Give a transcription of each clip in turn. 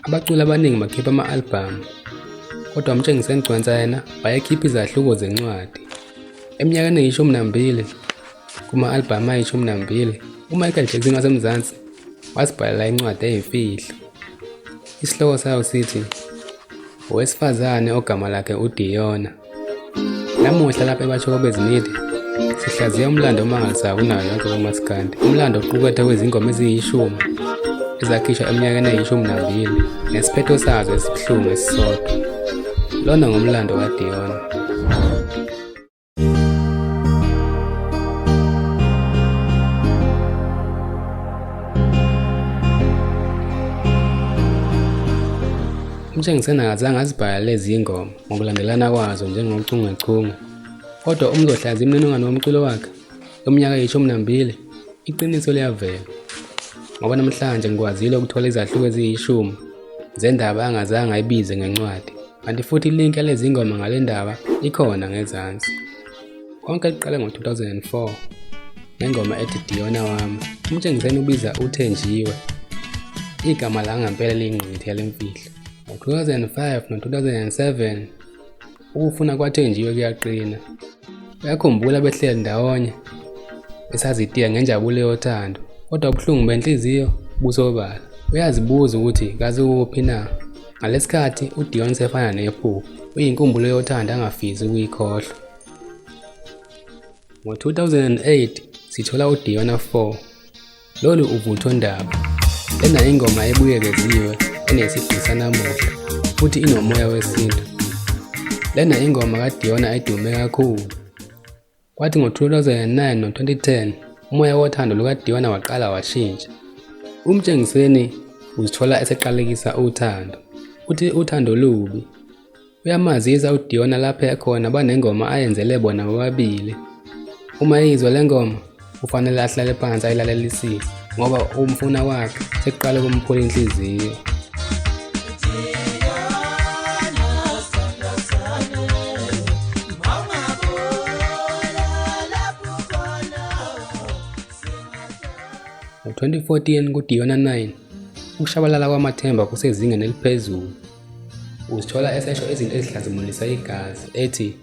Abaculi abaningi bakhipha ama-albhamu, kodwa uMtshengiseni Gcwensa yena wayekhipha izahluko zencwadi. Eminyakeni eyi-12, kuma-albhamu ayi-12, uMichael Jackson waseMzansi wasibhalela incwadi eyimfihlo. Isihloko sayo sithi Owesifazane ogama lakhe uDiona. Namuhla lapha eBashokobezi Media sihlaziya umlando omangalisayo kunayo yonke komaskandi. Umlando oqukethe kwezingoma eziyishumi ezakhishwa eminyakeni eyi-12 nesiphetho sazo esibuhlungu esisodwa. Lona ngumlando kaDiona. UMtshengiseni akazange azibhale lezi zingoma ngokulandelana kwazo njengochungechunge, kodwa uma uzohlaziya imininingwane yomculo wakhe weminyaka eyi-12, iqiniso liyavela. Ngoba namhlanje ngikwazile ukuthola izahluko eziyishumi zendaba angazange ayibize ngencwadi. Kanti futhi ilink yalezi ngoma ngale ndaba ikhona ngezansi. Konke kuqale ngo-2004 ngengoma ethi Diona Wami. UMtshengiseni ubiza uThenjiwe, igama langempela eliyingqingqithela lemfihlo. Ngo-2005 no-2007 ukufuna kwaThenjiwe kuyaqina. Uyakhumbula behleli ndawonye besazitiya ngenjabulo yothando, kodwa ubuhlungu benhliziyo busobala. Uyazibuza ukuthi kaze ukuphi na. Ngalesikhathi uDion sefana nephupho, uyinkumbulo yothando angafisi ukuyikhohlwa. Ngo-2008 sithola uDiona 4. Lolu uvuthondaba. Lena ingoma ebuyekeziwe enesigqi sanamuhla futhi inomoya wesintu. Lena ingoma kaDiona edume kakhulu. Kwathi ngo-2009 no-2010 umoya wothando lukaDiona waqala washintsha. UMtshengiseni uzithola eseqalekisa uthando. Uthi uthando lubi. Uyamazisa uDiona lapho ekhona banengoma ayenzele bona bobabili. Uma eyizwa le ngoma kufanele ahlale phansi ayilalelisise ngoba umfuna kwakhe sekuqale kumphula inhliziyo. Ngo-2014 kuDiona 9, ukushabalala kwamathemba kusezingeni eliphezulu. Uzithola esesho izinto ezihlazimulisa igazi ethi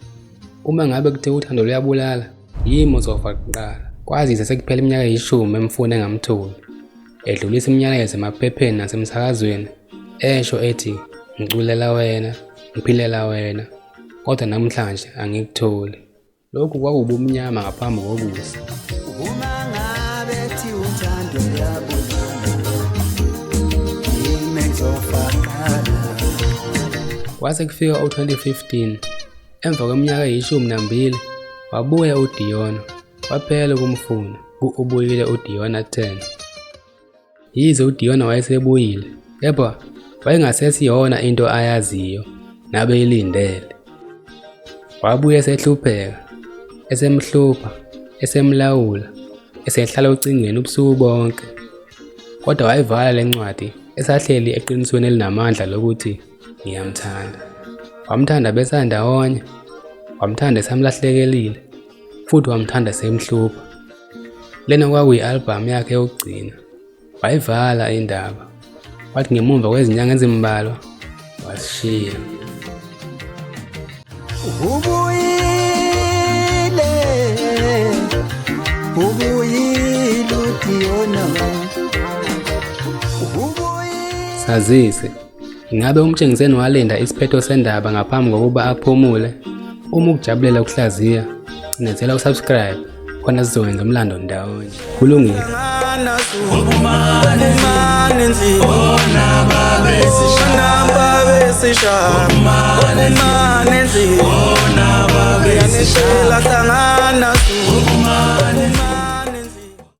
uma ngabe kuthiwa uthando luyabulala, yimi ozofa kuqala. Kwazise sekuphela iminyaka eyishumi emfuna engamtholi. Edlulisa imiyalezo emaphepheni nasemsakazweni esho ethi ngiculela wena, ngiphilela wena, kodwa namhlanje angikutholi. Lokhu kwakuwubumnyama ngaphambi kokusa. Uma ngabe thi uthando luyabulala, yimi engizofa kuqala. Kwase kufika u-2015, emva kweminyaka eyi-12, wabuya uDiona, waphela ukumfuna ku-Ubuyile uDiona 10. Yize uDiona wayesebuyile, kepha wayengasesiyona into ayaziyo nabeyilindele. Wabuye esehlupheka, esemhlupha, esemlawula, esehlala ocingweni ubusuku bonke. Kodwa wayivala le ncwadi esahleli eqinisweni elinamandla lokuthi ngiyamthanda. Wamthanda besandawonye, wamthanda esamlahlekelile, futhi wamthanda semhlupha. Lena kwakuyi-albhamu yakhe yokugcina. Wayivala indaba. Wathi ngemuva kwezinyanga ezimbalwa wasishiya. Ubuyile, ubuyile uDiona. Ubuyile. Sazise, ingabe uMtshengiseni walinda isiphetho sendaba ngaphambi kokuba aphumule? Uma ukujabulela ukuhlaziya, cinezela usubscribe khona sizokwenza umlando ndawonye. Kulungile.